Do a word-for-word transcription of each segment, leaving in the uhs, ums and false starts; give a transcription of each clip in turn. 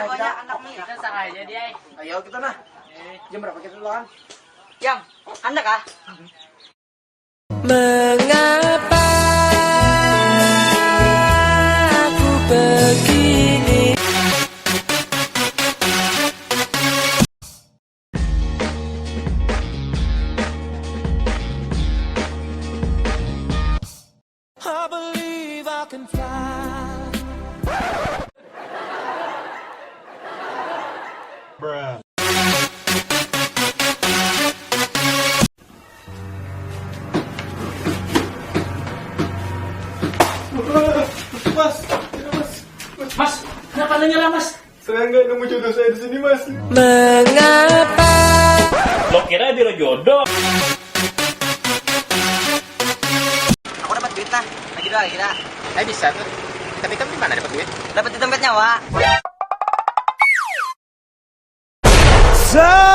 Pokoknya anak mah. Kita serah aja dia. Ayo kita nah. Jam berapa kita tuan? Yang, anda kah? Mengapa aku begini? I believe I can fly. Bruh. Mas, mas, mas, kenapa nanya lah mas? Saya nggak nemu jodoh saya di sini mas. Mengapa? Lo kira biro jodoh? Aku dapat duit nah. Lagi doa lagi dah. Eh bisa tuh. Tapi kamu di mana dapat duit? Dapat di dompet nyawa. Sakit.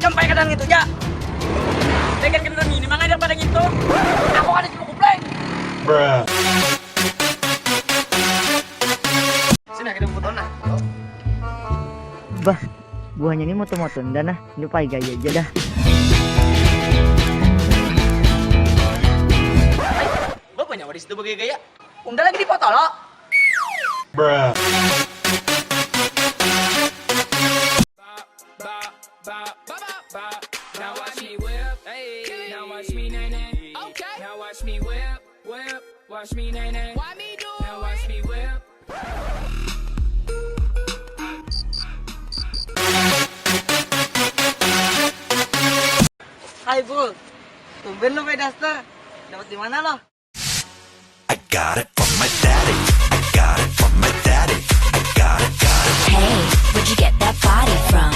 Sampai kadang itu aja. Dengan kendaraan ini mangga daripada gitu. Aku ada cuma kupleng. Bruh. Sudah kita foto nah. Bah, buahnya ini moto-moto nda nah. Ini pakai gaya aja dah. Bapak nyawa di situ bergaya-gaya. Unda lagi di foto lo. Bruh. Now watch me whip, hey. Now watch me nay nay. Okay. Now watch me whip, whip. Watch me nay nay. Why me do it? Now watch me whip. Hai Bul, tumben lo pakai daster. Dapat di mana lo? I got it from my daddy. I got it from my daddy. I got it, got it. Hey, where'd you get that body from?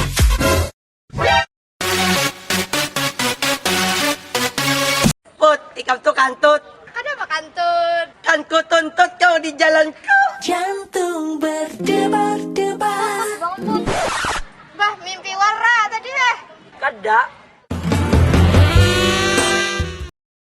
Put, ikam tuh kantut. Kada bakantut. Kan ku tuntut kau di jalanku. Jantung berdebar-debar. Bangun pun. Bah, mimpi wara tadi eh. Kada.